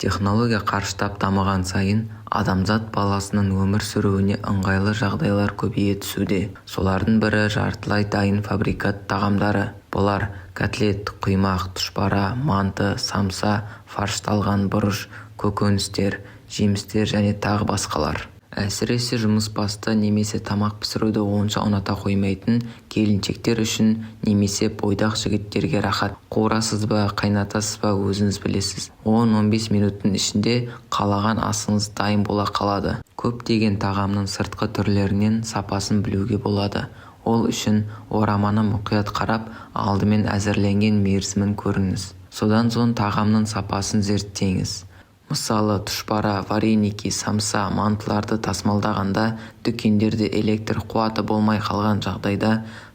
Технология қарыштап дамыған сайын адамзат баласының өмір сүруіне ыңғайлы жағдайлар көбейе түсуде. Солардың бірі жартылай дайын фабрикат тағамдары. Бұлар котлет, құймақ, тұшпара, манты, самса, фаршталған бұрыш, көкөністер, жемістер және тағы басқалар. Әсіресе жұмысбасты немесе тамақ пісіруді онша ұната қоймайтын келіншектер үшін немесе бойдақ жігіттерге рахат. Қуырасыз ба, қайнатасыз ба, өзіңіз білесіз. 10-15 минуттың ішінде қалаған асыңыз дайын бола қалады. Көптеген тағамның сыртқы түрлерінен сапасын білуге болады. Ол үшін ораманы мұқият қарап, алдымен әзірленген мерзімін көріңіз. Содан соң тағамның сапасын зерттеңіз. Мысалы, тұшпара, вареники, самса, мантыларды тасымалдағанда дүкендерде электр қуаты болмай қалған жағдайда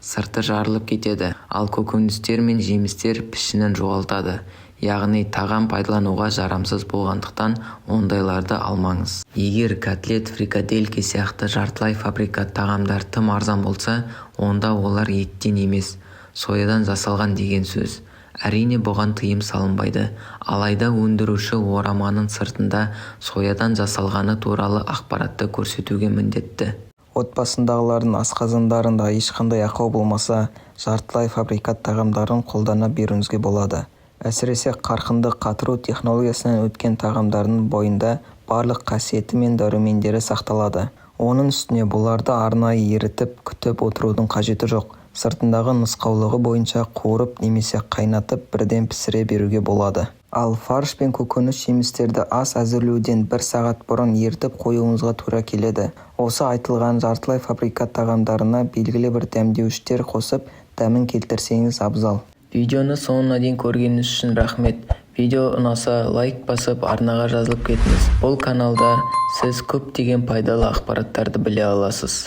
сырты жарылып кетеді, ал көкөністер мен жемістер пішінін жоғалтады. Яғни тағам пайдалануға жарамсыз болғандықтан ондайларды алмаңыз. Егер котлет, фрикадельки сияқты жартылай фабрикат тағамдар тым арзан болса, онда олар еттен емес, соядан жасалған деген сөз. Әрине, бұған тыйым салынбайды. Алайда өндіруші ораманың сыртында соядан жасалғаны туралы ақпаратты көрсетуге міндетті. Отбасындағылардың асқазандарында ешқандай ақау болмаса, жартылай фабрикат тағамдарын қолдана беруіңізге болады. Әсіресе қарқынды қатыру технологиясынан өткен тағамдардың бойында барлық қасиеті мен дәрумендері сақталады. Оның үстіне бұларды арнайы ерітіп, күтіп отырудың қажеті жоқ. Сыртындағы нұсқаулығы бойынша қуырып немесе қайнатып бірден пісіре беруге болады. Ал фарш пен көкөніс-жемістерді ас әзірлеуден бір сағат бұрын ерітіп қоюыңызға тура келеді. Осы айтылған жартылай фабрикат тағамдарына белгілі бір дәмдеуіштер қосып, дәмін келтірсеңіз абзал. Видеоны соңына дейін көргеніңіз үшін рахмет. Видео ұнаса, лайк басып, арнаға жазылып кетіңіз. Бұл каналда сіз көптеген пайдалы ақпараттарды біле аласыз.